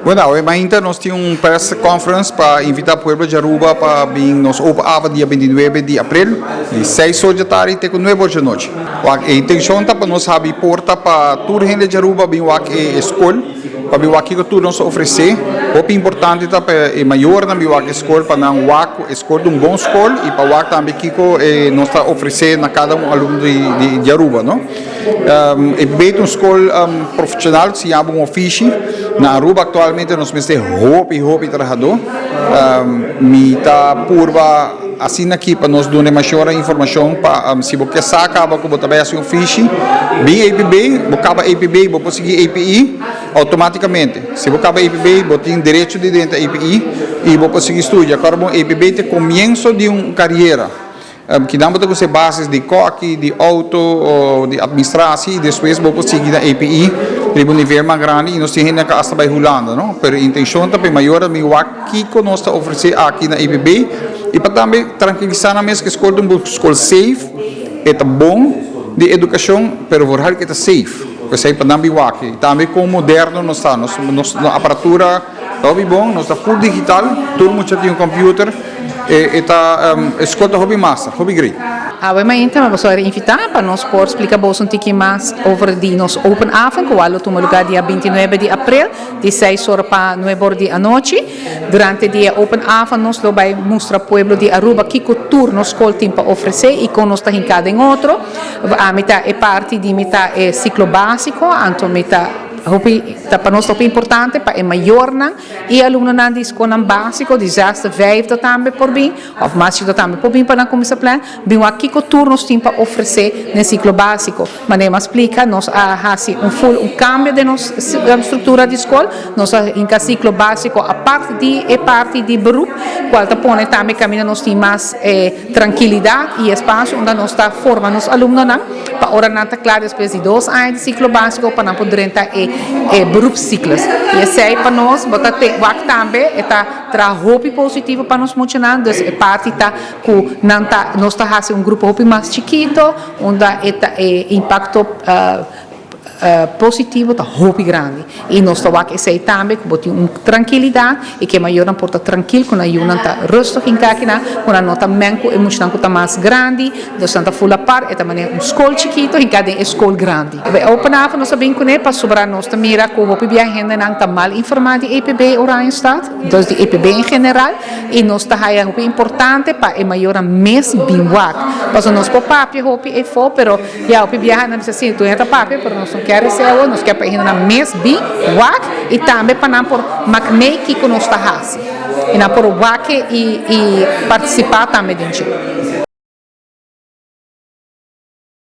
Bueno, awe mainta nos tin un press conference pa invita pueblo di Aruba pa bin nos open avond dia 29 di april, di 6 or di tardi te cu 9 or di anochi. E intencion ta pa nos habri porta pa tur hende di Aruba bin wak e scol, pa bin wak kico tur nos ofrece. Hopi importante ta pa e mayornan bin wak e scol, pa nan wak e scol ta un bon scol y pa wak tambe kico nos ta ofrece na cada un alumno di Aruba, no? EPB ta un scol profesional, siña bo un ofishi. Na Aruba actualmente nos mester hopi, hopi trahador. Mi ta purba asina aki pa nos duna mayor informacion pa si bo kier sa caba cu bo ta bay haci un ofishi, bin EPB, bo caba EPB, bo por sigui EPI automaticamente. Si bo caba EPB, bo tin derecho di drenta EPI y bo por sigui studia. Awor bon, EPB ta comienso di un carera. Kinan bo ta cu bases di coki, di auto o di administratie y despues bo por sigui na EPI riba un nivel mas grandi y nos tin hende cu hasta bay Hulanda, no? Pero intencion ta pa mayor bin wak kico nos ta ofrece aki na EPB y pa tambe trankilisa nan mes cu scol ta un scol safe, e ta bon di educacion, pero vooral cu e ta safe. Pesey pa nan bin wak. Y tambe con moderno nos ta, nos aparatura ta hopi bon, nos ta full digital, tur mucha tin un computer, e ta scol ta hopi massa, hopi great. Awe mainta mi a invita pa nos por splica boso un tiki mas over di nos open avond, cu lo tuma luga dia 29 di april, di 6 or pa 9 or di anochi. Durante e open avond nos lo bay mustra pueblo di Aruba kico tur nos scol tin pa ofrece y con nos ta hinca den otro. Ami ta e parti di mi ta e ciclo basico, anto mi ta hopi ta pa nos hopi importante pa e mayornan y alumnonan di scol basico di zesde, vijfde tambe por bin, of mas chiquito tambe por bin pa nan cuminsa plan, bin wak kico tur nos tin pa ofrece den ciclo basico. Manera m'a splica, nos a haci un full un cambio di nos structura di scol, nos a hinca ciclo basico apart di e parti di beroep, cual ta pone tambe caminda nos tin mas trankilidad y espacio unda nos ta forma nos alumnonan, pa ora nan ta cla despues di 2 aña di ciclo basico pa nan por drenta e beroepscyclus. Y esey pa nos, bo ta te wak tambe, ta traha hopi positivo pa nos muchanan, dus e parti ta cu nan ta nos ta haci un grupo hopi mas chikito, unda e ta e impacto positivo ta hopi grandi. Y nos ta wak esey tambe cu bo tin un trankilidad y cu mayornan por ta trankil cu nan yiunan ta rustig hinca akinan, cu nan no ta meng cu e muchanan cu ta mas grandi, dus nan ta full apart, e ta manera un scol chikito hinca den e scol grandi. E open avond nos a bin cune pasobra nos ta mira cu hopi bia hendenan ta mal informa di EPB Oranjestad, dus di EPB en general, y nos ta haya hopi importante pa e mayornan mes bin wak. Paso nos por papia hopi efo, pero ya hopi biaha nan bisa si, tur ta papia, pero nos no kier esey, nos kier pa e hendenan mes bin wak y tambe pa nan por mak mee kico nos ta hasi. Y nan por wak y participa tambe den dje.